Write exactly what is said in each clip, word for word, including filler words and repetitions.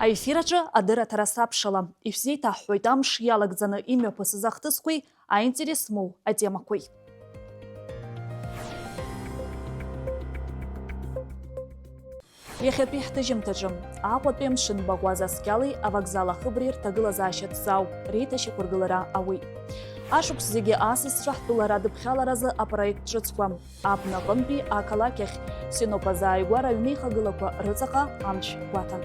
Аефир аҿы адырраҭара сабшала, ишәзеиҭаҳҳәоит амш иалагӡаны имҩаԥысыз ахҭысқәеи аинтерес змоу атемақәеи. Иахьатәи ҳҭыжьымҭаҿы Аҟәатәи амшын баӷәаза аскьали авокзал ахыбреи рҭагылазаашьа ҭҵаау реиҭашьақәыргылара ауеит. Ашықәс зегьы асасцәа ҳтәыла радыԥхьаларазы апроект ҿыцқәа, абна аҟынтәи ақалақь ахь Синоп азааигәара аҩнеихагылақәа рыҵаҟа амч гәаҭан.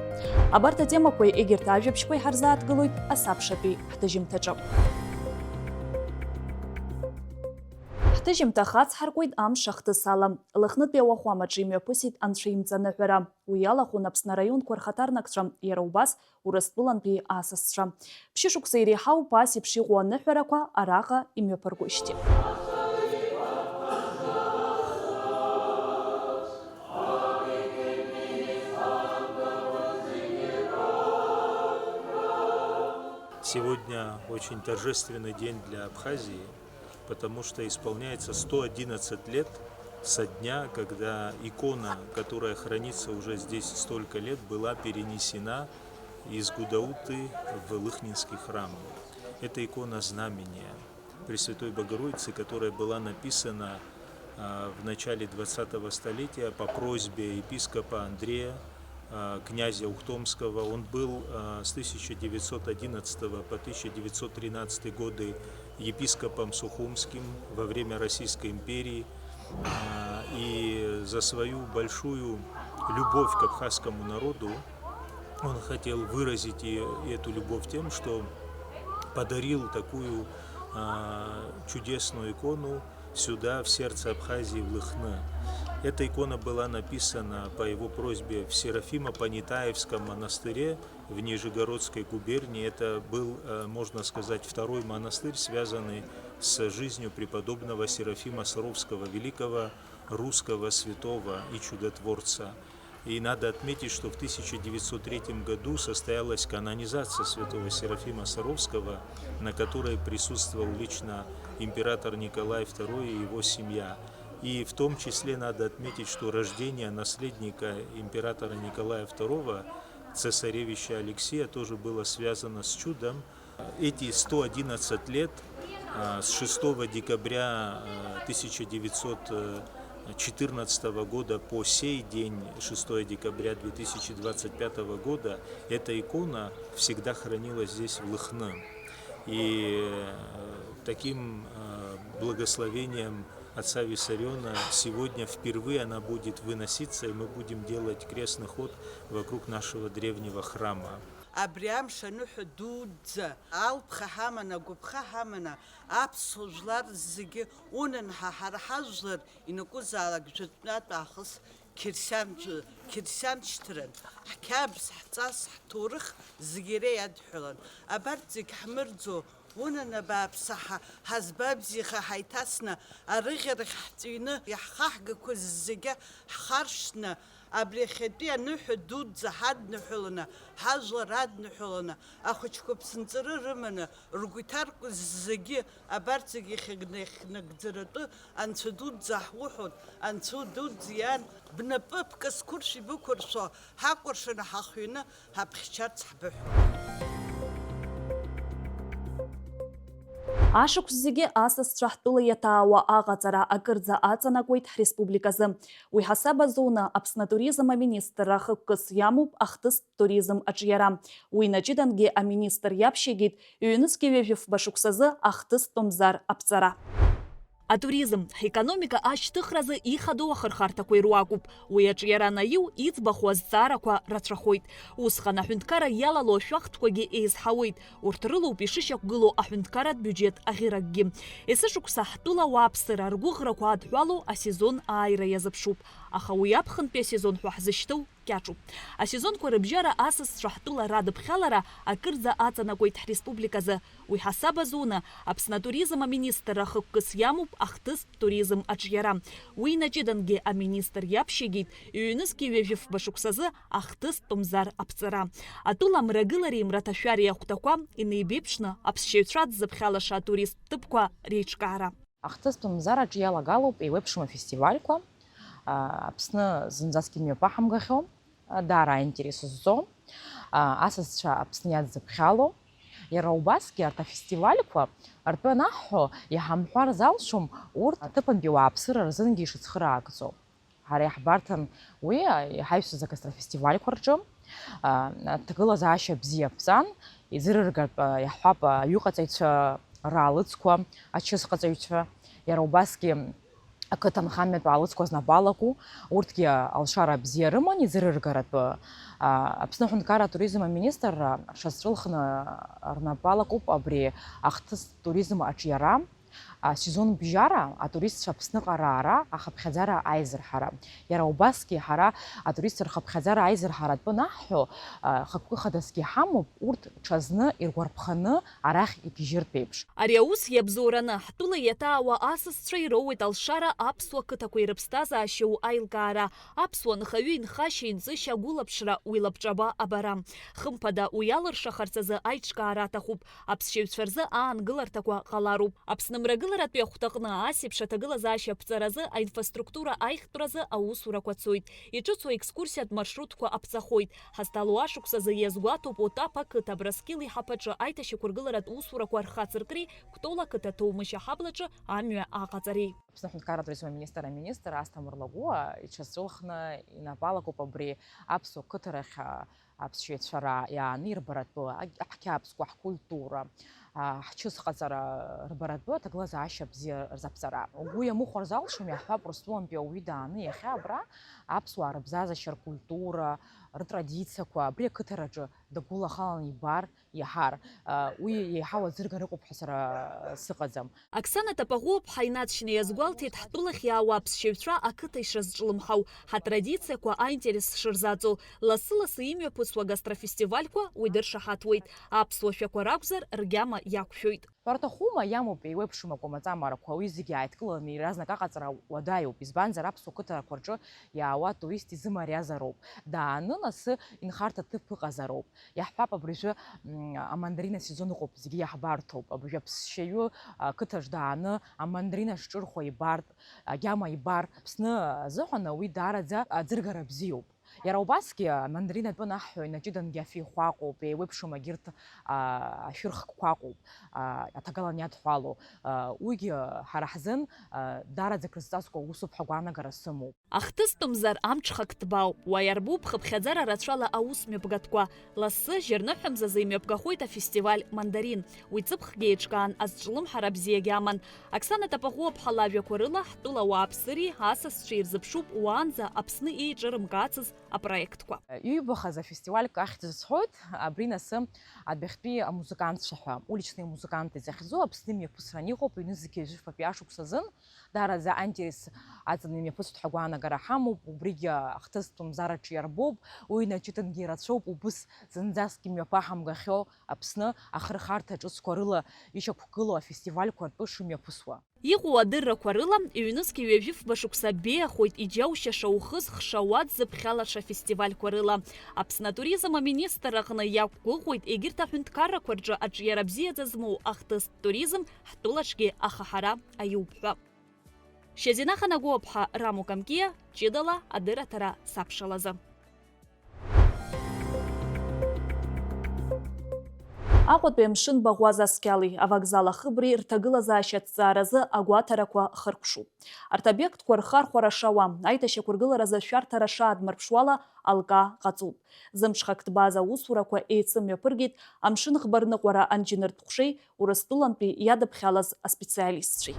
Абарҭ атемақәеи егьырҭ ажәабжьқәеи ҳарзааҭгылоит асабшатәи ҳҭыжьымҭаҿы. Ҳҭыжьымҭа хацҳаркуеит амш ахҭыс ала. Лыхнытәи ауахәамаҿы имҩаԥысит анцәа имҵаныҳәара. Уи иалахәын Аԥсны араионқәа рхаҭарнакцәа, иара убас Урыстәылантәи асасцәа. Ԥшьышықәса иреиҳауп ас еиԥш иҟоу аныҳәарақәа араҟа имҩаԥыргоижьҭеи. Сегодня очень торжественный день для Абхазии, потому что исполняется сто одиннадцать лет со дня, когда икона, которая хранится уже здесь столько лет, была перенесена из Гудауты в Лыхнинский храм. Это икона знамения Пресвятой Богородицы, которая была написана а, в начале двадцатого столетия по просьбе епископа Андрея, а, князя Ухтомского. Он был а, с тысяча девятьсот одиннадцатого по тысяча девятьсот тринадцатый годы епископом Сухумским во время Российской империи. А, И за свою большую любовь к абхазскому народу он хотел выразить и эту любовь тем, что подарил такую а, чудесную икону сюда, в сердце Абхазии, в Лыхны. Эта икона была написана по его просьбе в Серафимо-Понятаевском монастыре в Нижегородской губернии. Это был, э, можно сказать, второй монастырь, связанный с жизнью преподобного Серафима Саровского, великого русского святого и чудотворца. И надо отметить, что в тысяча девятьсот третьем году состоялась канонизация святого Серафима Саровского, на которой присутствовал лично император Николай второй и его семья. И в том числе надо отметить, что рождение наследника императора Николая второго, цесаревича Алексея, тоже было связано с чудом. Эти сто одиннадцать лет, а, с шестого декабря а, тысяча девятьсот четырнадцатого года по сей день, шестого декабря две тысячи двадцать пятого года, эта икона всегда хранилась здесь, в Лыхны. И э, таким э, благословением отца Виссариона сегодня впервые она будет выноситься, и мы будем делать крестный ход вокруг нашего древнего храма. Абри амш аныҳәа дуӡӡа алԥха ҳаман, агәаԥха ҳаман, аԥсуа жәлар зегьы унанҳа, ҳара ҳажәлар ианакәызаалак жәытәнатә аахыс қьырсиан, қьырсиан шьҭран. Ҳқьабз, ҳҵас, ҳҭоурых зегьы иара иадҳәалан. Абарҭ зегь ҳмырӡо, унан, абааԥсы, ҳа-, ҳазбабзиаха ҳаиҭасны, арыӷьарахь ҳҵәины, иаҳхаҳгақәаз зегьы ҳхаршҭны, абри иахьатәи аныҳәа дуӡӡа ҳадныҳәаланы, ҳажәлар адныҳәаланы, ахәыҷқәа ԥсынҵры рыманы, ргәы иҭаркыз зегьы, абарҭ зегьы иахьагны-, иахьнагӡаратәы Анцәа дуӡӡа ҳуҳәоит, Анцәа дуӡӡа иан, бнапы бкасқәыршә ибықәыршәо, ҳакәыршаны ҳахҩаны ҳаԥхьчарц ҳбыҳәоит. Ашықәс зегьы асасцәа ҳтәыла иаҭаауа аҟаҵара акырӡа аҵанакуеит ҳреспубликазы. Уи ҳасаб азуны Аԥсны атуризм аминистрра ахықәкыс иамоуп ахҭыстә туризм аҿиара. Уи наҷыдангьы аминистр иаԥшьигеит ҩнызқьи ҩажәи фба шықәсазы ахҭыстә мзар аԥҵара. Атуризм, ҳекономика ашьҭыхразы ихадоу ахырхарҭақәа ируакуп. Уи аҿиара анаиу, иӡбахә азҵаарақәа рацәахоит. Усҟан аҳәынҭқарра иалало ашәахтәқәагьы еизҳауеит. Урҭ рылоуп ишышьақәгылоу аҳәынҭқарратә биуџьет аӷьыракгьы. Есышықәса ҳтәыла ауааԥсыра ргәыӷрақәа адҳәалоу асезон ааира иазыԥшуп. Аха уи аԥхынтәи асезон ҳәа ҳзышьҭоу кьаҿуп. Асезонқәа рыбжьара асасцәа ҳтәыла радыԥхьалара акырӡа аҵанакуеит ҳреспубликазы. Уи ҳасаб азуны, Аԥсны атуризм аминистрра ахықәкыс иамоуп ахҭыстә туризм аҿиара. Уи инаҷыдангьы аминистр иаԥшьигеит ҩнызқьи ҩажәи фба шықәсазы ахҭыстә мзар аԥҵара. Атәыла амрагылареи мраҭашәареи ахәҭақәа инеибеиԥшны, аԥсшьаҩцәа дзыԥхьалаша атуристтә ҭыԥқәа реиҿкаара. Ахҭыстә мзараҿ иалагалоуп еиуеиԥшым афестивальқәа. Аԥсны зынӡаск имҩаԥаҳамгахьоу, даара аинтерес зҵоу, асасцәа Аԥсны иадзыԥхьало. Иара убасгьы арҭ афестивальқәа ртәы анаҳҳәо, иҳамҳәар залшом урҭ аҭыԥантәи ауааԥсыра рзынгьы ишыцхыраагӡо. Ҳара иаҳбарҭан уи, иҳаҩсыз агастрофестивальқәа рҿы, а, аҭагылазаашьа бзиа ԥҵан, иӡырыргартә, а, иаҳҳәап, аҩыҟаҵаҩцәа раалыҵқәа, ачысҟаҵаҩцәа, иара убасгьы ақыҭанхамҩатә аалыҵқәа знапы алаку, урҭгьы алшара бзиа рыман иӡырыргаратәы. А, Аԥсны аҳәынҭқарра атуризм аминистрра рҽазҵәылхны рнапы алакуп абри ахҭыс туризм аҿиара. Асезон бжьара атуристцәа Аԥсныҟа раара ахыԥхьаӡара аизырҳара. Иара убасгьы ҳара атуристцәа рхыԥхьаӡара аизырҳара атәы анаҳҳәо, а, хықәкы хадасгьы ҳамоуп, урҭ ҽазны иргәарԥханы арахь игьежьыртә еиԥш. Ари аус иабзоураны, ҳтәыла иаҭаауа асасцәа ироуеит алшара аԥсуа қыҭақәеи рыԥсҭазаашьоу аилкаара, аԥсуа нхаҩы инхашьа-инҵышьа агәылаԥшра, уи лабҿаба абара. Хымԥада, уи алыршахарц азы аиҿкаара аҭахуп, аԥсшьаҩцәа рзы аангыларҭақәа ҟалароуп. Аԥсны мрагыларатәи ахәҭаҟны ас еиԥш аҭагылазаашьа аԥҵаразы аинфраструктура аихтәразы аусурақәа цоит. Иҿыцу аекскурсиатә маршрутқәа аԥҵахоит. Ҳазҭало ашықәсазы иазгәаҭоуп Отаԥ ақыҭа Браскьыл иҳаԥаҿы аиҭашьақәыргыларатә усурақәа рхацыркреи Кәтол ақыҭа Ҭоумышь аҳаблаҿы амҩа аҟаҵареи. Аԥсны аҳәынҭқарратә туризм аминистр аминистр Асҭамыр Лагәыа иҽазҵәылхны инапы алакуп абри аԥсуа қыҭарахь, а, аԥсшьаҩцәа ра-, иааны ирбаратәы, аг-, ҳқьабзқәа, ҳкультура, а, ҳчысҟаҵара рбаратәы аҭагылазаашьа бзиа рзаԥҵара. Угәы иамыхәар залшом, иаҳҳәап, Урыстәылантәи ауаҩы дааны иахьа абра аԥсуаа рыбзазашьа, ркультура, ртрадициақәа абри ақыҭараҿы дагәылахалан ибар, иаҳар, а, уи еиҳау аӡыргара ыҟоуп ҳәа сара сыҟаӡам. Оксана Тапаӷәыаԥҳа инаҵшьны иазгәалҭеит ҳтәылахь иаауа аԥсшьаҩцәа ақыҭа ишрызҿлымҳау, ҳатрадициақәа аинтерес шырзаҵоу, лассы-лассы имҩаԥысуа гастрофестивальқәа уи дыршаҳаҭуеит, аԥсуа шәақәа ракәзар, ргьама иақәшәоит. Ҳәарҭахума, иамоуп, еиуеиԥшым акәамаҵамарақәа, уи зегьы ааидкыланы иаразнак аҟаҵара уадаҩуп, избанзар, аԥсуа қыҭарақәа рҿы иаауа атурист изымариазароуп, дааны лассы инхарҭа ҭыԥ ыҟазароуп. Иаҳҳәап, абыржәы, м, амандарин асезон ыҟоуп, зегьы иаҳбарҭоуп. Абыржәы аԥсшьаҩы ақыҭаҿ дааны амандарин ашҿырхуа ибартә, агьама ибар, Аԥсны азыҳәан уи даараӡа аӡыргара бзиоуп. Иара убасгьы амандарин атәы анаҳҳәо, инаҷыдангьы афеиқәа ыҟоуп, еиуеиԥшым агьырҭ, а, ашәырхкқәа ыҟоуп, а, аҭагалан иадҳәалоу. А, уигьы ҳара ҳзын, а, даараӡа крызҵазкуа усуп ҳәа агәаанагара сымоуп. Ахҭыс тәымзар амҽхак ҭбаауп, уа иарбуп хыԥхьаӡара рацәала аус мҩаԥгатәқәа. Лассы, жьырныҳәамзазы имҩаԥгахоит афестиваль Мандарин. Уи ҵыԥхгьы еиҿкаан, азҿлымҳара бзиагьы аман. Оксана Тапаӷәыаԥҳа лажәақәа рыла, ҳтәыла ауааԥсыреи асасцәеи ирзыԥшуп уаанӡа Аԥсны еиҿырымкаацыз апроектқәа. Иҩбахаз афестивальк ахьӡ зҳәоит, абри насы адәахьтәи амузыкантцәа ҳәа, уличные музыканты захьӡу, Аԥсны имҩаԥысран иҟоуп, ҩнызқьи жәафатәи ашықәс азын. Даараӡа аинтерес аҵаны имҩаԥысуеит ҳәа агәаанагара ҳамоуп, убригьы ахҭыс ҭоумзараҿы иарбоуп, уи инаҷыдангьы ирацәоуп, убыс зынӡаскгьы мҩаԥаҳамгахьоу Аԥсны ахырхарҭа ҿыцқәа рыла ишьақәгылоу афестивальқәа ртәы шымҩаԥысуа. Иҟоу адыррақәа рыла, ҩнызқьи ҩажәифба шықәса беиахоит иџьаушьаша ухы зхшауа дзыԥхьалаша фестивальқәа рыла. Аԥсны атуризм аминистрра аҟны иақәгәыӷуеит егьырҭ аҳәынҭқаррақәа рҿы аҿиара бзиаӡа змоу ахҭыс туризм ҳтәылаҿгьы ахаҳара аиуп ҳәа. Шьазина Ханагәыаԥҳа, Рамо Камкиа, ҷыдала адырраҭара сабшалазы. Аҟәатәи амшын баӷәаза асқьали авокзал ахыбреи рҭагылазаашьа аҭҵааразы агәаҭарақәа хыркәшоуп. Арҭ обиектқәа рхархәара шауа, аиҭашьақәыргыларазы ашәарҭара шаадмырԥшуала алкаа ҟаҵоуп. Зымҽхак ҭбааз аусурақәа еицымҩаԥыргеит амшын ӷбарныҟәара анџьныртә ҟәшеи Урыстәылантәи иадыԥхьалаз аспециалистцәеи.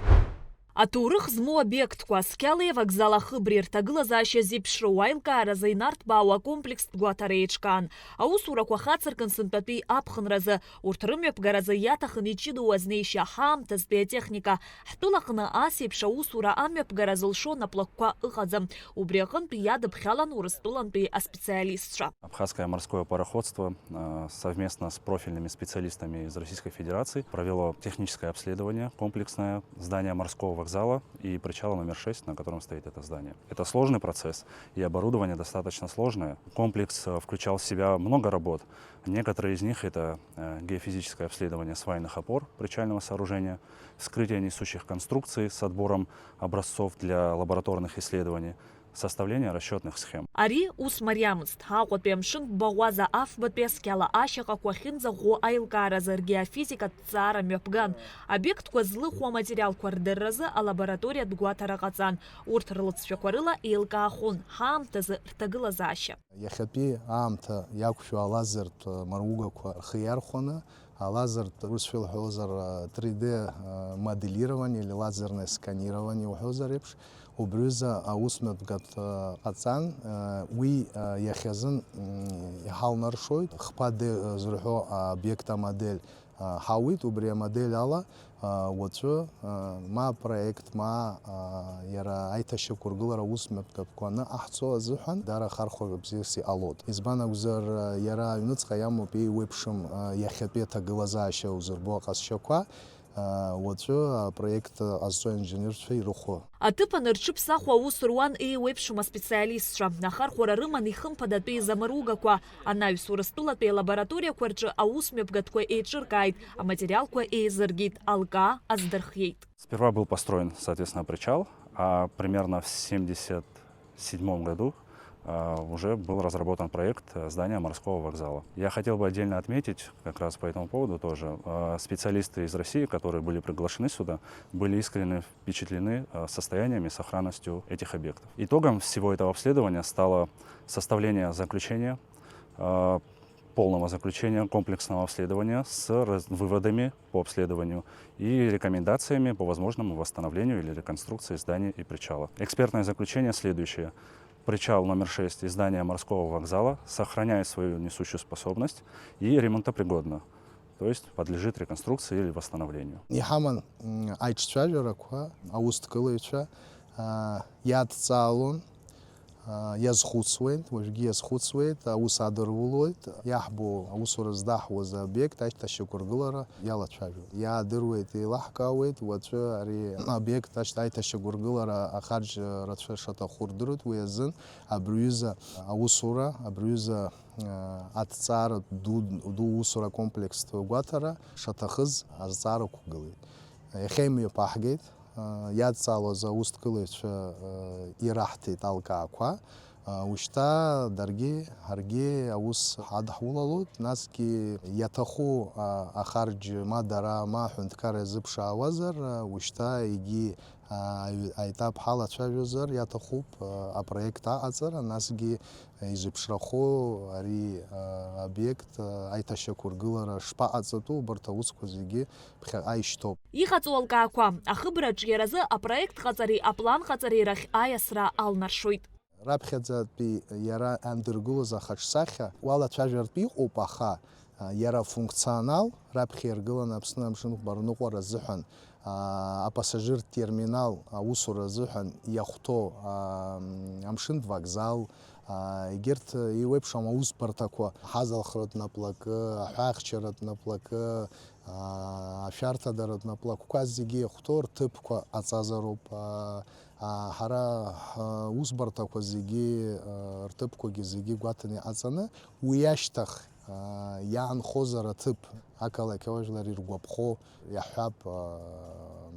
Аҭоурых змоу обиектқәа, асқьали авокзал ахыбреи рҭагылазаашьа зеиԥшроу аилкааразы инарҭбаау акомплекстә гәаҭара еиҿкаан. Аусурақәа хацыркын сынтәатәи аԥхынразы, урҭ рымҩаԥгаразы иаҭахын иҷыдоу азнеишьа, ҳаамҭазтәи атехника. Ҳтәылаҟны ас еиԥш аусура амҩаԥгара зылшо наплакқәа ыҟаӡам. Убри аҟынтәи иадыԥхьалан Урыстәылантәи аспециалистцәа. Абхазское морское пароходство, э, совместно с профильными специалистами из Российской Федерации провело техническое обследование комплексное здания морского вокзала и причала номер шесть, на котором стоит это здание. Это сложный процесс, и оборудование достаточно сложное. Комплекс, э, включал в себя много работ. Некоторые из них — это, э, геофизическое обследование свайных опор причального сооружения, вскрытие несущих конструкций с отбором образцов для лабораторных исследований, Составление расчетных схем. Ари ус мариамызт. Аҟәатәи амшын баӷәаза афбатәи асқьала ашьаҟақәа ахьынӡаӷәӷәо аилкааразы ргеофизикатә ҭҵаара мҩаԥган. Обиектқәа злыхәо аматериалқәа рдырразы алабораториатә гәаҭара ҟаҵан. Урҭ рлҵшәақәа рыла еилкаахон ҳаамҭазы рҭагылазаашьа. Иахьатәи аамҭа иақәшәо алазертә маругақәа рхы иархәаны, алазертә, урысшәа илҳәозар, три D моделирование или лазерное сканирование уҳәозар еиԥш, убриазы аусмҩаԥгатә ҟаҵан, уи иахьазын иҳалнаршоит, хԥа Д зырҳәо обиект амодель ҳауит, убри амодель ала уаҵәы ма апроект, ма иара аиҭашьақәыргылара аусмҩаԥгатәқәа аныҟаҳҵо азыҳәан даара ахархәара бзиарас иҟалоит. Избан акәзар, иара аҩныҵҟа иамоуп еиуеиԥшым иахьатәи аҭагылазаашьа узырбо аҟазшьақәа, уаҵәы апроект ҟазҵо аинженерцәа ирыхәо. Аҭыԥан рҽыԥсахуа аус руан еиуеиԥшым аспециалистцәа. Ахархәара рыман ихымԥадатәи изамаругақәа. Анаҩс Урыстәылатәи алабораториақәа рҿы аусмҩаԥгатәқәа еиҿыркааит, аматериалқәа еизыргеит, алкаа аздырхиеит. Сперва был построен, соответственно, причал, а примерно в семьдесят седьмом году а, уже был разработан проект э, здания морского вокзала. Я хотел бы отдельно отметить, как раз по этому поводу тоже, а, специалисты из России, которые были приглашены сюда, были искренне впечатлены а, состоянием и сохранностью этих объектов. Итогом всего этого обследования стало составление заключения, а, полного заключения, комплексного обследования с раз- выводами по обследованию и рекомендациями по возможному восстановлению или реконструкции здания и причала. Экспертное заключение следующее. Причал номер шесть из здания морского вокзала сохраняет свою несущую способность и ремонтопригодна, то есть подлежит реконструкции или восстановлению. Иҳаман аиҿцәажәарақәа аусҭгылаҩцәа иадҵаалон, иазхәыцуеит, уажәгьы иазхәыцуеит, аус адырулоит, иаҳбо аусура здаҳуаз аобиект ашьҭашьақәыргылара иалацәажәоит. Иаадыруеит, еилаҳкаауеит, уаҵәы ари аобиект ашьҭа-, аиҭашьақәыргылара ахарџь рацәа шаҭаху рдыруеит, уи азын абри ҩыза аусура, абри ҩыза аҭҵаара ду, ду усура акомплекстә гәаҭара шаҭахыз азҵаара ықәгылеит. Иахьа имҩаԥаҳгеит, иадҵаалоз аусҭгылаҩцәа ираҳҭеит алкаақәа. Ушьҭа даргьы ҳаргьы аус ҳадҳулалоит, насгьы иаҭаху ахарџь ма дара, ма аҳәынҭқарра иазыԥшаауазар, ушьҭа егьи аҩ-, аетап ҳалацәажәозар иаҭахуп апроект аҟаҵара, насгьы изыԥшрахо ари аобиект аиҭашьақәыргылара шԥаҟаҵатәу, убарҭ аусқәа зегьы ԥхьаҟа ишьҭоуп. Иҟаҵоу алкаақәа, ахыбраҿ иаразы апроект ҟаҵареи аплан ҟаҵареи рахь аиасра алнаршоит. Раԥхьаӡатәи иара андыргылоз ахаҿсахьа уалацәажәартә иҟоуп, аха иара афункционал раԥхьа иргыланы Аԥсны амшын хәба рныҟәара азыҳәан, апассажиртә терминал аусура азыҳәан иахәҭоу амшынтә вокзал, егьырҭ еиуеиԥшым аусбарҭақәа, аҳазалхратә наплакы, аҳәаахьчаратә наплакы, ашәарҭадаратә наплакқәа зегьы иахәҭоу рҭыԥқәа ҟаҵазароуп. Ҳара ҳусбарҭақәа зегьы, рҭыԥқәагьы зегьы гәаҭаны иҟаҵаны, уи ашьҭахь иаанхозар аҭыԥ, ақалақь ауаажәлар иргәаԥхо, иаҳҳәап,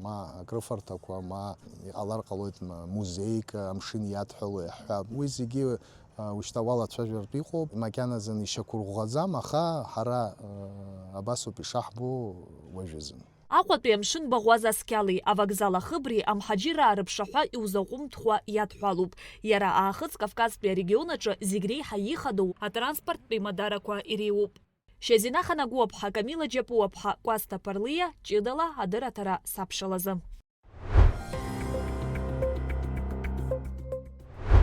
ма акрыфарҭақәа, ма иҟалар ҟалоит, ма музеик амшын иадҳәало иаҳҳәап. Уи зегьы ушьҭа уалацәажәартә иҟоуп, макьаназын ишьақәырӷәӷәаӡам, аха ҳара абасоуп ишаҳбо уажәазын. Аҟәатәи амшын баӷәаза асқьали авокзал ахыбреи амҳаџьыраа рыԥшаҳәа иузаҟәымҭхуа иадҳәалоуп. Иара аахыҵ Кавказтәи арегион аҿы зегь реиҳа ихадоу атранспорттә еимадарақәа иреиуоуп. Шьазина Ханагәыаԥҳа, Камила Џьапуаԥҳа, Кәасҭа Ԥарлиа, ҷыдала адырраҭара саԥшалазы.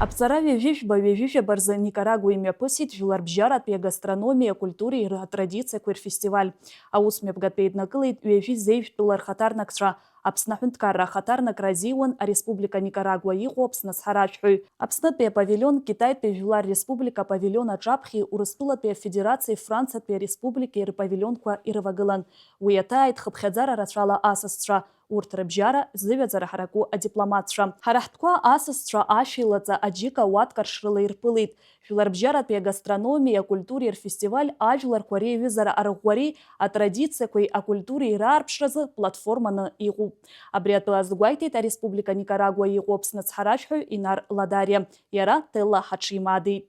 Аԥҵара ҩажәи жәба, ҩажәи жәаба рзы Никарагуа имҩаԥысит жәларбжьаратәи агастрономиеи акультуреи атрадициақәеи рфестиваль. Аус мҩаԥгатәы еиднакылеит ҩажәи зеижәтәыла рхаҭарнакцәа. Аԥсны аҳәынҭқарра ахаҭарнакра азиуан ареспублика Никарагуа иҟоу Аԥсны азҳаражәҳәаҩ. Аԥснытәи апавилион Китаитәи Жәлар Республика апавилион аҿаԥхьеи Урыстәылатәи Афедерациеи Франциатәи Ареспубликеи рпавилионқәа ирывагылан. Уи аҭааит хыԥхьаӡара рацәала асасцәа, урҭ рыбжьара зыҩаӡара ҳараку адипломатцәа. Ҳара ҳтәқәа асасцәа ашәеилаҵа аџьыка уаткаршрыла ирԥылеит. Жәларбжьаратәи агастрономиеи акультуреи рфестиваль ажәларқәа реиҩызара арӷәӷәареи атрадициақәеи акультуреи раарԥшразы платформаны иҟоуп. Абри атәы азгәеиҭеит ареспублика Никарагуа иҟоу Аԥсны ацҳаражәҳәаҩ Инар Ладариа, иара Телла ҳаҽимаадеит.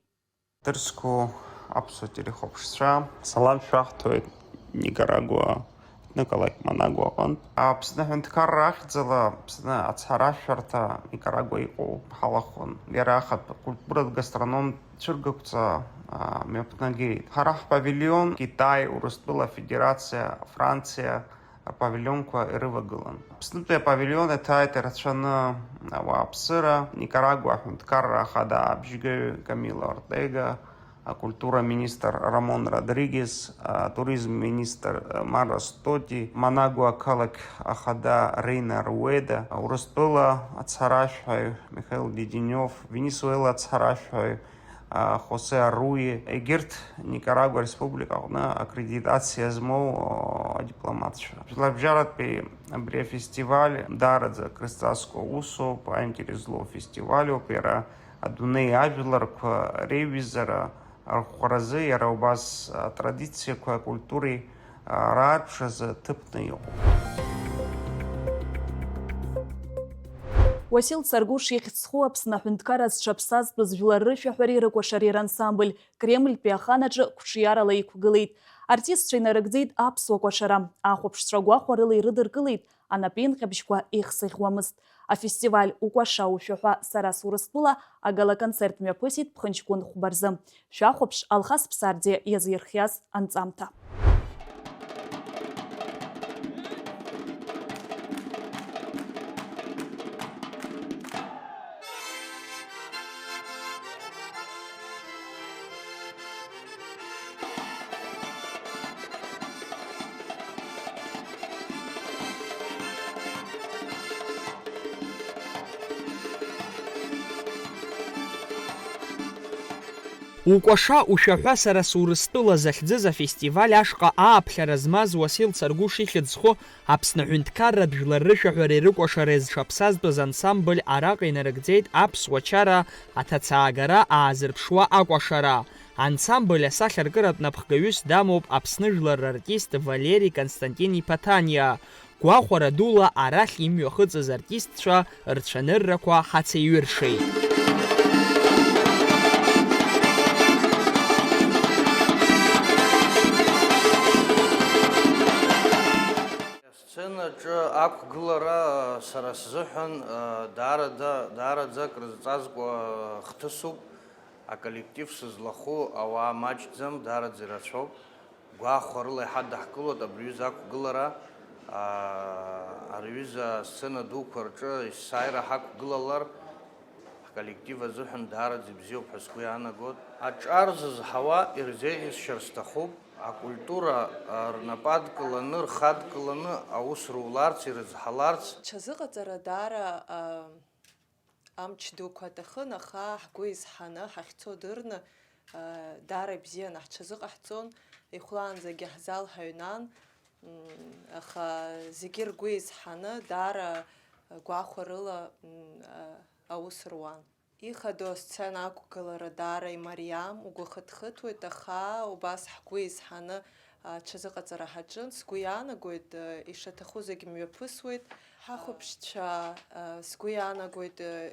Дырзқәу аԥсуа телехәаԥшцәа, салам шәаҳҭоит Никарагуа аҟнытә, Манагуа аҟынтә. Аԥсны аҳәынҭқарра ахьӡала Аԥсны ацҳаражәҳәарҭа Никарагуа иҟоу ҳалахәын. Иара ахатә культуратә гастрономтә цәыргақәҵа, а, мҩаԥнагеит. Ҳара ҳпавилион Китай, Урыстәыла Афедерациа, Франциа, апавилионқәа ирывагылан. Аԥснытәи апавилион иҭааит ирацәаны ауааԥсыра, Никарагуа аҳәынҭқарра ахада абжьгаҩ Камила Ортега, акультура министр Рамон Родригес, атуризм министр Марос Тоти, Манагуа ақалақь ахада Рейна Руеда, Урыстәыла ацҳаражәҳәаҩ Михаил Деденев, Венесуела ацҳаражәҳәаҩ а, Хосе Аруи, егьырҭ Никарагуа Республика аҟны аккредитациа змоу, а, адипломатцәа. Жәларбжьаратәи абри афестиваль даараӡа крызҵазкуа усоуп, аинтерес злоу афестиваль ауп, иара адунеи ажәларқәа реиҩызара арӷәӷәаразы иара убас атрадициақәа акультуреи раарԥшразы ҭыԥны иҟоуп. Уасил Царгәыш ихьӡ зху Аԥсны аҳәынҭқарра зҽаԥсазтәыз жәлар рышәаҳәареи рыкәашареи рансамбль Кремльтәи ахан аҿы қәҿиарала иқәгылеит. Артистцәа инарыгӡеит аԥсуа кәашара. Ахәаԥшцәа гәахәарыла ирыдыркылеит анапеинҟьабжьқәа еихсыӷьуамызт. Афестиваль Укәаша ушәаҳәа сара сурыстәыла агала-концерт мҩаԥысит Ԥхынҷкәын хәба рзы. Шәахәаԥш, Алхас Ԥсардиа иазирхиаз анҵамҭа. Укәаша ушәаҳәа сара сурыстәыла захьӡыз афестиваль ашҟа ааԥхьара змаз Уасил Царгәыш ихьӡ зху Аԥсны аҳәынҭқарратә жәлар рышәаҳәареи рыкәашареи зҽаԥсазтәыз ансамбль араҟа инарыгӡеит аԥсуа чара, аҭацаагара аазырԥшуа акәашара. Ансамбль асахьаркыратә напхгаҩыс дамоуп Аԥсны жәлар рартист Валери Константин-иԥа Ҭаниа. Гәахәара дула арахь имҩахыҵыз артистцәа рцәаныррақәа ҳацеиҩыршеит. Асценаҿы ақәгылара сара сзыҳәан, даарада-, даараӡа акрызҵазкуа хҭысуп. Аколлектив сызлахәу ауаа маҷӡам, даараӡа ирацәоуп. Гәахәарыла иҳадаҳкылоит абри аҩыза ақәгылара. Ари аҩыза асцена дуқәа рҿы есааира ҳақәгылалар, ҳколлектив азыҳәан даараӡа ибзиоуп ҳәа сгәы иаанагоит. Аҿар зызҳауа ирзеиӷьасшьар сҭахуп. Акультура, а, рнапы адкыланы, рхы адкыланы аус руларц, ирызҳаларц. Ҽазыҟаҵара даара, а, амч дуқәа аҭахын, аха ҳгәы изҳаны ҳахьцо дырны, а, даара ибзианы ҳҽазыҟаҳҵон, ихәлаанӡагьы ҳзал ҳаҩнан, м, аха зегьы ргәы изҳаны, даара гәахәарыла, м, а, аус руан. Ихадоу асцена ақәгылара даара имариам, угәы хыҭхыҭуеит, аха убас ҳгәы изҳаны, а, аҽазыҟаҵара ҳаҿын. Сгәы иаанагоит, а, ишаҭаху зегь мҩаԥысуеит. Ҳахәаԥшцәа, а, сгәы иаанагоит, а,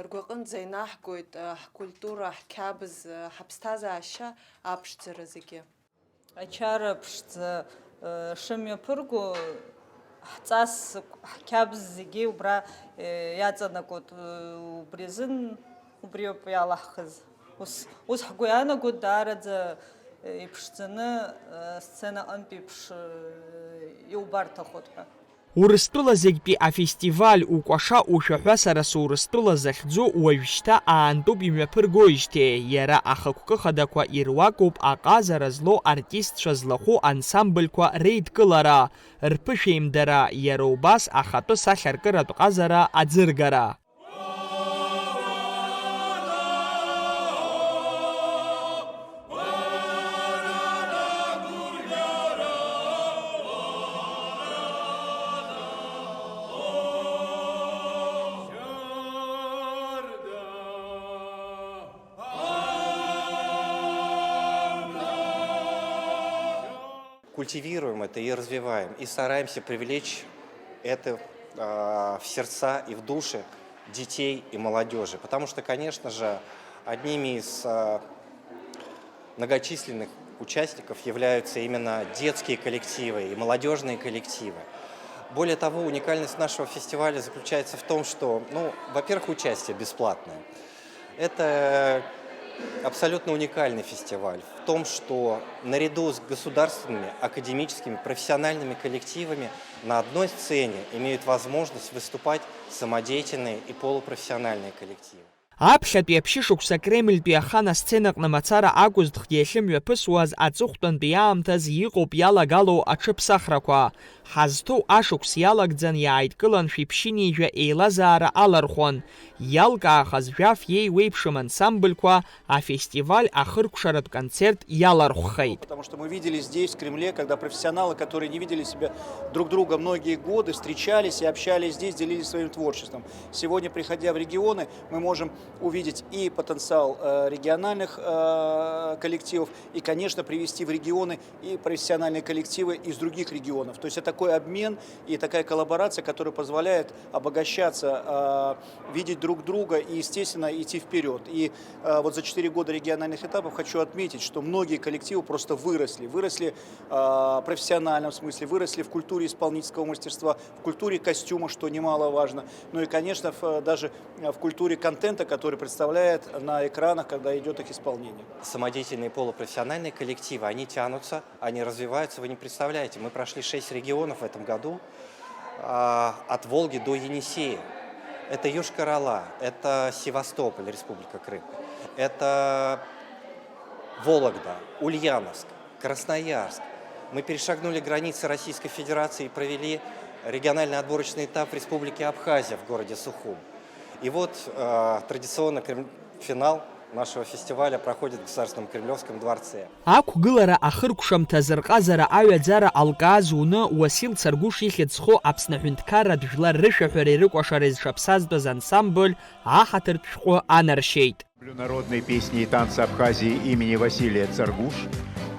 ргәаҟынӡа инаҳгоит, а, ҳкультура, ҳқьабз, а, ҳаԥсҭазаашьа аԥшӡара зегьы. Ачара ԥшӡа, э, шымҩаԥырго, ҳҵас, ҳқьабз зегьы убра, э, иаҵанакуеит, э, убри азын, убриоуп иалаҳхыз. Ус, ус ҳгәы иаанагоит, даараӡа, э, иԥшӡаны, э, асценаҟынтә еиԥш, э, иубарҭахоит ҳәа. Урыстәыла зегьтәи афестиваль Укәаша ушәаҳәа сара сурыстәыла захьӡу уажәшьҭа аантәуп имҩаԥыргоижьҭеи, иара ахықәкы хадақәа ируакуп аҟазара злоу артистцәа злахәу ансамбльқәа реидкылара, рԥышәеимдара, иара убас ахатәы сахьаркыратә ҟазара аӡыргара. Культивируем это и развиваем, и стараемся привлечь это а, в сердца и в души детей и молодёжи. Потому что, конечно же, одними из, а, многочисленных участников являются именно детские коллективы и молодёжные коллективы. Более того, уникальность нашего фестиваля заключается в том, что, ну, во-первых, участие бесплатное. Это абсолютно уникальный фестиваль в том, что наряду с государственными, академическими, профессиональными коллективами на одной сцене имеют возможность выступать самодеятельные и полупрофессиональные коллективы. Аԥхьатәи аԥшьышықәса Кремльтәи ахан асценаҟны мацара акәызҭгьы иахьымҩаԥысуаз аҵыхәтәантәи аамҭаз иҟоуп иалагало аҽыԥсахрақәа. Ҳазҭоу ашықәс иалагӡан иааидкылан шәиԥшьынижәа еилазаара алархәон. Иалкаахаз жәаф иеиуеиԥшым ансамбльқәа афестиваль ахыркәшаратә концерт иалархәхеит. Потому что мы видели здесь, в Кремле, когда профессионалы, которые не видели себя друг друга многие годы, встречались и общались здесь, делились своим творчеством. Сегодня, приходя в регионы, мы можем увидеть и потенциал, э, региональных, э, коллективов, и, конечно, привести в регионы и профессиональные коллективы из других регионов. То есть это такой обмен и такая коллаборация, которая позволяет обогащаться, э, видеть друг друга и, естественно, идти вперёд. И, э, вот за четыре года региональных этапов хочу отметить, что многие коллективы просто выросли. Выросли, э, в профессиональном смысле, выросли в культуре исполнительского мастерства, в культуре костюма, что немаловажно. Ну и, конечно, в, даже в культуре контента, который представляет на экранах, когда идёт их исполнение. Самодеятельные полупрофессиональные коллективы, они тянутся, они развиваются. Вы не представляете, мы прошли шесть регионов в этом году, а, от Волги до Енисея. Это Йошкар-Ола, это Севастополь, Республика Крым, это Вологда, Ульяновск, Красноярск. Мы перешагнули границы Российской Федерации и провели региональный отборочный этап в Республике Абхазия в городе Сухум. И вот, э, традиционно Крем-, финал нашего фестиваля проходит в Государственном Кремлёвском дворце. Ақәгылара ахыркәшамҭа азырҟазара аҩаӡара алкааз уны Уасил Царгәыш ихьӡ зху Аԥсны аҳәынҭқарратә жәлар рышәаҳәареи рыкәашареи зҽаԥсазтәыз ансамбль аҳаҭыртә шәҟәы анаршьеит. Народной песни и танца Абхазии имени Василия Царгуш,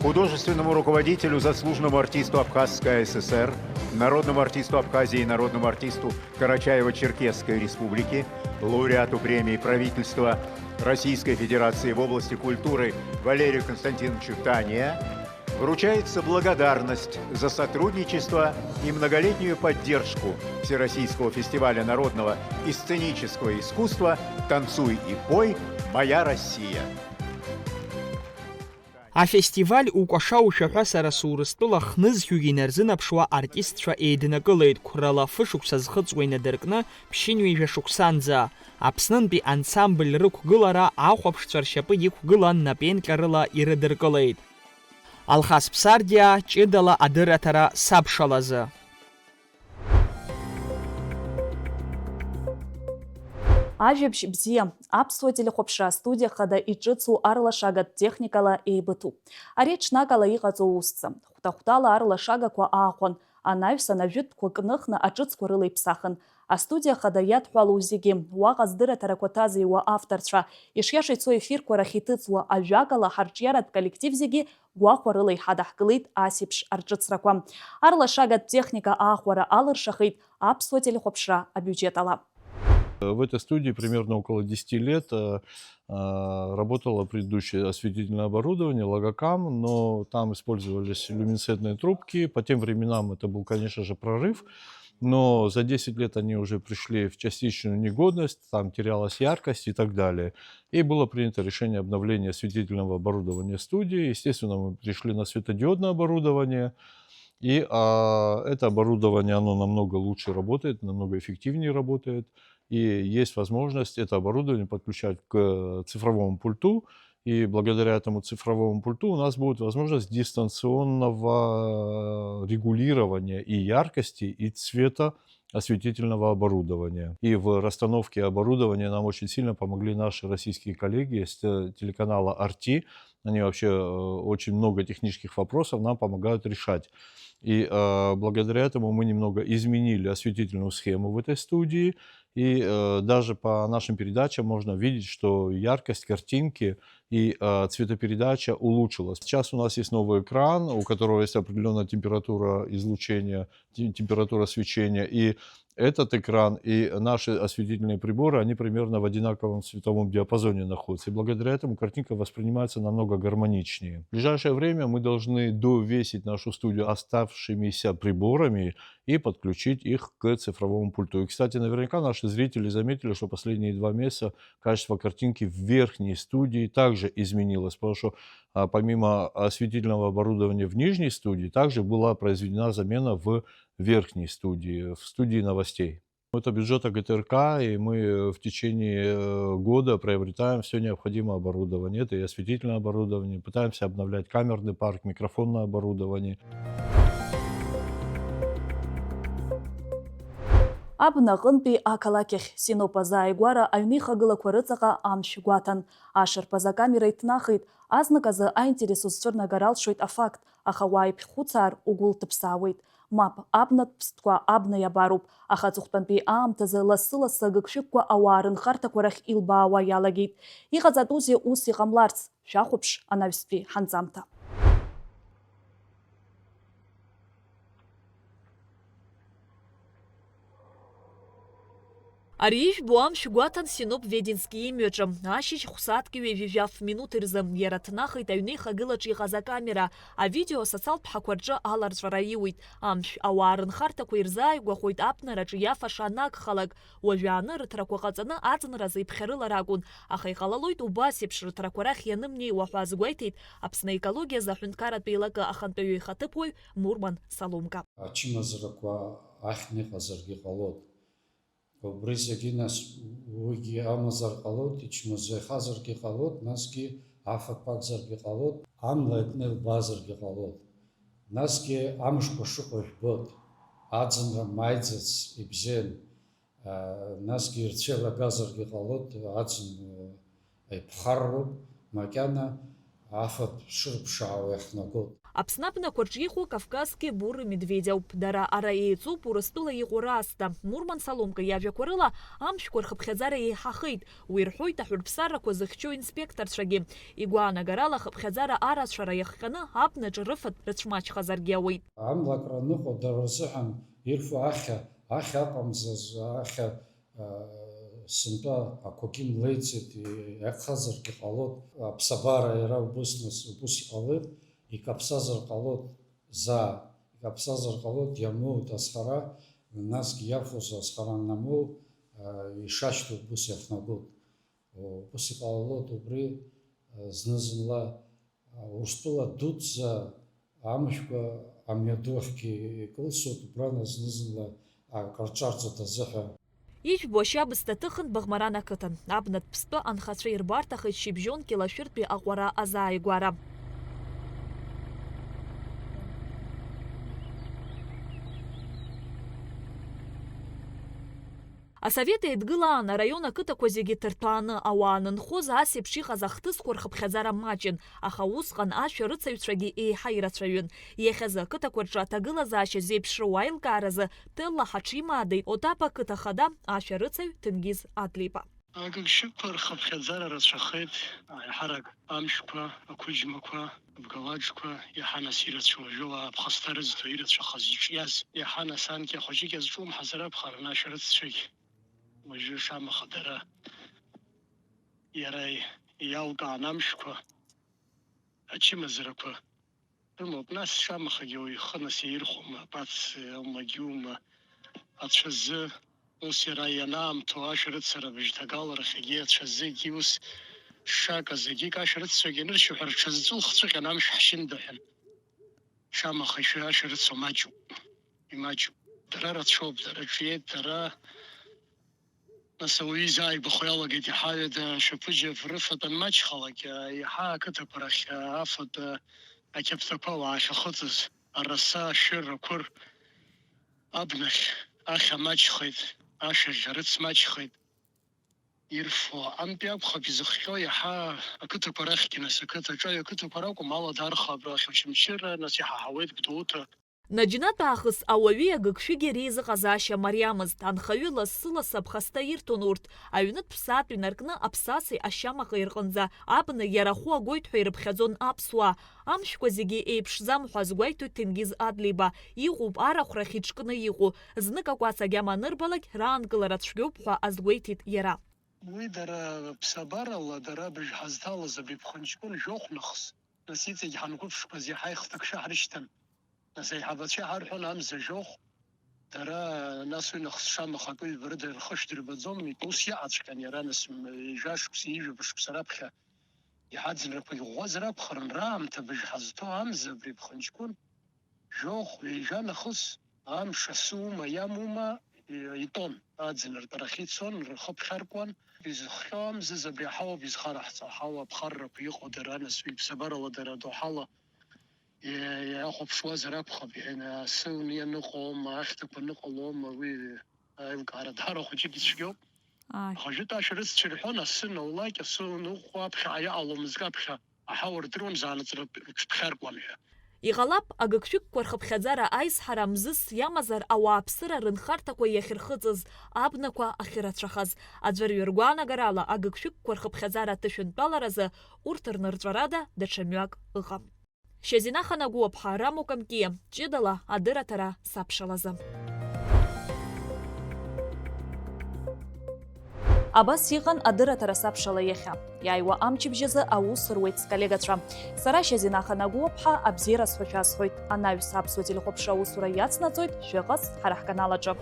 художественному руководителю, заслуженному артисту Абхазской АССР, народному артисту Абхазии и народному артисту Карачаево-Черкесской Республики, лауреату премии правительства Российской Федерации в области культуры Валерию Константиновичу Тания вручается благодарность за сотрудничество и многолетнюю поддержку Всероссийского фестиваля народного и сценического искусства «Танцуй и пой, моя Россия». Афестиваль укәашаушәа ҳәа сара Сурыстәыла хнызқьҩык инарзынаԥшуа артистцәа еиднакылеит, қәрала фышықәса зхыҵуа инадыркны ԥшьынҩажәа шықәсанӡа. Аԥснынтәи ансамбль рықәгылара ахәаԥшцәа ршьапы иқәгылан напеинҟьарыла ирыдыркылеит. Алхас Ԥсардиа, ҷыдала адырраҭара сабшалазы. Ажәабжь бзиа, аԥсуа телехәаԥшра астудиа хада иҿыцу арлашагатә техникала еибыҭоуп. Ари ҽнакала иҟаҵоу усӡам. Хәҭа-хәҭала арлашагақәа аахәан, анаҩсан ажәытәқәа кныхны аҿыцқәа рыла иԥсахын. Астудиа хада иадҳәалоу зегьы, уаҟа здырраҭарақәа ҭазыҩуа авторцәа, ишиаша ицо ефирқәа рахь иҭыҵуа, ажәакала, ҳарҿиаратә коллектив зегьы гәахәарыла иҳадаҳкылеит асеиԥш арҿыцрақәа. Арлашагатә техника аахәара алыршахеит аԥсуа телехәаԥшра абиуџьет ала. В этой студии примерно около десяти лет, э, э, работало предыдущее осветительное оборудование, Логокам, но там использовались люминесцентные трубки. По тем временам это был, конечно же, прорыв. Но за десять лет они уже пришли в частичную негодность, там терялась яркость и так далее. И было принято решение обновления осветительного оборудования студии. Естественно, мы перешли на светодиодное оборудование. И, а, это оборудование, оно намного лучше работает, намного эффективнее работает. И есть возможность это оборудование подключать к цифровому пульту. И благодаря этому цифровому пульту у нас будет возможность дистанционного регулирования и яркости, и цвета осветительного оборудования. И в расстановке оборудования нам очень сильно помогли наши российские коллеги с те-, телеканала Арти. Они вообще, э, очень много технических вопросов нам помогают решать. И, э, благодаря этому мы немного изменили осветительную схему в этой студии. И, э, даже по нашим передачам можно видеть, что яркость картинки и, а, цветопередача улучшилась. Сейчас у нас есть новый экран, у которого есть определённая температура излучения, те-, температура свечения, и этот экран и наши осветительные приборы, они примерно в одинаковом световом диапазоне находятся. И благодаря этому картинка воспринимается намного гармоничнее. В ближайшее время мы должны довесить нашу студию оставшимися приборами и подключить их к цифровому пульту. И, кстати, наверняка наши зрители заметили, что последние два месяца качество картинки в верхней студии также изменилось, потому что, а, помимо осветительного оборудования в нижней студии, также была произведена замена в верхней студии, в студии новостей. Это бюджет А Г Т Р К, и мы в течение, э, года приобретаем всё необходимое оборудование. Это и осветительное оборудование, пытаемся обновлять камерный парк, микрофонное оборудование. Абна аҟынтәи ақалақь ахь Синоп азааигәара аҩнеихагылақәа рыҵаҟа амшә гәаҭан. Ашарԥаз акамера иҭнахит. Азныказы аинтерес узцәырнагар алшоит афакт, аха уааиԥхьхәыцаар угәы лҭыԥсаауеит. Мап, абнатә ԥстәқәа абна иабароуп, аха аҵыхәтәантәи аамҭазы лассы-лассы агыгшәыгқәа ауаа рынхарҭақәа рахь илбаауа иалагеит. Иҟаҵатәузеи ус иҟамларц? Шәахәаԥш анаҩстәи ҳанҵамҭа. Ари ижәбо амшә гәаҭан Синоп Ведински имҩаҿы. Ашьыжь хәсааҭки ҩажәи жәаф минуҭ рзы иара дҭнахит аҩнеихагылаҿ иҟаз акамера. Авидео асоциалтә ҳақәа рҿы аларҵәара иуит. Амшә ауаа рынхарҭақәа ирзааигәахоит абнараҿы иафаша анагхалак. Уажәааны рыҭрақәа ҟаҵаны аӡынразы иԥхьарыла ракәын, аха иҟалалоит убас еиԥш рыҭрақәа рахь ианымнеиуа ҳәа азгәеиҭеит Аԥсны аекологиазы аҳәынҭқарратә еилакы ахантәаҩы ихаҭыԥуаҩ Мурман Саломка. Ачымазарақәа ахьны иҟазаргьы ҟалоит. Убри зегьы нас уигьы амазар ҟалоит, ичмазаҩхазаргьы ҟалоит, насгьы афатә акәзаргьы ҟалоит, амла иакны илбазаргьы ҟалоит. Насгьы амшқәа шыҟоу жәбоит, аӡынра маиӡац ибзиан, аа, насгьы ирцәеилагазаргьы ҟалоит, аӡын, еиқәхарроуп, макьана афатә шырԥшаауа иаҳнагоит. Аԥсны абнақәа рҿы иҟоу Кавказские буры медведи ауп. Дара ара еиҵоуп Урыстәыла иҟоу раасҭа. Мурман Саломка иажәақәа рыла, амшәқәа рхыԥхьаӡара еиҳахеит. Уи рҳәоит аҳәырԥсарақәа зыхьчо инспекторцәагьы. Игәаанагарала, ахыԥхьаӡара арацәара иахҟьаны, абнаҿ рыфатә рыцәмаҷхазаргьы ауеит. Амлакра ныҟәо дара рзыҳәан ирфо ахьа, ахьа аҟамзаз, ахьа Сынтәа ақәагьы млеиӡеит, иахазаргьы ҟалоит, аԥсабара иара убыс нас, убыс иҟалеит, икаԥсазар ҟалоит заа, икаԥсазар ҟалоит, иамоуит азхара, насгьы иафоз азхара анамоу, ишашьҭоу убыс иаҳнагоит. Убыс иҟалалоит убри, зны-зынла Урыстәыла дуӡӡа амшәқәа амҩаду ахьгьы икылсуеит, убра зны-зынла акы рҿарҵоит азыҳәа. Ижәбо ашьабсҭа ҭыхын Баӷмаран ақыҭан. Абнатә ԥстәы анхацәа ирбарҭахеит шьыбжьон Кьылашәыртәи аҟәара азааигәара. Асовет Еидгыла аан араион ақыҭақәа зегьы ҭырҭәааны, ауаа анынхоз, ас еиԥш иҟаз ахҭысқәа рхыԥхьаӡара маҷын, аха усҟан ашәарыцаҩцәагьы еиҳа ирацәаҩын. Иахьазы ақыҭақәа рҿы аҭагылазаашьа зеиԥшроу аилкааразы Ҭелла Ҳаҽимаадеи Отаԥ ақыҭа хада ашәарыцаҩ Ҭенгиз Адлеиба. Агыгшьыгқәа рхыԥхьаӡара рацәахеит, аиҳарак амшәқәа, ақәыџьмақәа, абгалаџқәа, иаҳа нас ирацәоу ажәылаа аԥхасҭа рызҭо ирацәахаз иҿиаз, иаҳа нас анкьа хәыҷык иазҿлымҳазар акәхарын ашәарыццәагь. Уажәы шамаха дара иара иалкаан амшәқәа, ачымазарақәа рымоуп, нас шамахагьы уаҩ ихы нас иаирхәома, абац аума, гьиума, ацәазы, ус иара ианаамҭоу ашәарыцара абжьҭагаларахьгьы ацәазы егьи ус шаказ, егьик ашәарыццәагьы аныршьо ҳәа рҽазҵәылхцәыҟьан амшә ҳшьында ҳәа. Шамаха ишәы ашәарыцо маҷуп, имаҷуп. Дара рацәоуп, дара ҿиеит, дара Нас ауаҩы изааигәахо иалагеит, иҳаҩада шәаԥыџьаԥ рыфатә анмаҷхалак, иаҳа ақыҭақәа рахь афатә ақьаԥҭақәа уаахьахыҵыз, араса, ашәыр, ақәыр, абнахь, ахьа маҷхеит, ашәаӷь арыц маҷхеит. Ирфо антәи акәхап изыхҟьо, иаҳа ақыҭақәа рахьгьы, нас, ақыҭа аҿаҩа ақыҭақәа ракәым, Алада, Арха, абра Очамчыра, нас иҳаҳауеит Гәдоуҭа. Наџьнатә аахыс ауаҩи агыгшәыгьы реизыҟазаашьа мариамызт, анхаҩы лассы-лассы аԥхасҭа ирҭон урҭ, аҩнытә ԥсаатә инаркны аԥсацеи ашьамаҟеи рҟынӡа, абна иара ахәы агоит ҳәа ирыԥхьаӡон аԥсуаа. Амшәқәа зегьы еиԥшӡам ҳәа азгәеиҭоит Ҭенгиз Адлеиба, иҟоуп арахә рахь иҿкны иҟоу, знык акәац агьама анырбалак, раанкылара цәгьоуп ҳәа азгәеиҭеит иара. Уи дара ԥсабарала, дара абыржә ҳазҭалаз абри ԥхынҷкәын жәохә нахыс, нас иҵегь ҳанқәыԥшқәаз иаҳа ихҭакшәа ҳрышьҭан. Нас аиҳабацәа иҳарҳәон амза жәохә, дара, нас уи нахыс шамаха акы-ҩба рыда рхы шдырбаӡомеи, ус иҟаҵәҟьан иара, нас, м, ҩажәа шықәса, ҩажәа шықәса раԥхьа иҳаӡынрақәагь ӷәӷәазар акәхарын, раамҭа абыржә ҳазҭоу амза абри ԥхынҷкәын, жәохә, ҩажәа нахыс, амш асы ума, иамума, и-, итон, аӡынртә арахь ицон, рхы ԥхьаркуан, изыхҟьо амзаз абри аҳауа изхараҳҵо, аҳауа аԥхаррақәа иҟоу дара, нас уи иԥсабарала дара адоуҳала, и-, иахәаԥшуазар акәхап, иҳәан, асы уны ианыҟоума, ахьҭақәа ныҟалома, уи аилкаара даара хәыҷык ицәгьоуп. Ааи. Аха жәытә ашәарыццәа ирҳәон, асы наулак, асы уныҟәо аԥхьаҟа иҟаломызт, аԥхьа аҳауа рдыруан, заанаҵ рыԥ-, рыҽԥхьаркуан ҳәа. Иҟалап, агыгшәыгқәа рхыԥхьаӡара аизҳара мзызс иамазар, ауааԥсыра рынхарҭақәа иахьырхыҵыз, абнақәа ахьырацәахаз. Аӡәырҩы ргәаанагарала, агыгшәыгқәа рхыԥхьаӡара аҭышәынтәаларазы урҭ рнырҵәарада даҽа мҩак ыҟам. Шьазина Ханагәыаԥҳа, Рамо Камкиа, ҷыдала адырраҭара сабшалазы. Абас иҟан адырраҭара сабшала иахьа. Иааиуа амчыбжьазы аус руеит сколлегацәа. Сара Шьазина Ханагәыаԥҳа абзиара сҳәашәа асҳәоит. Анаҩс аԥсуа телехәаԥшра аусура иацнаҵоит, шәыҟаз ҳара ҳканал аҿы.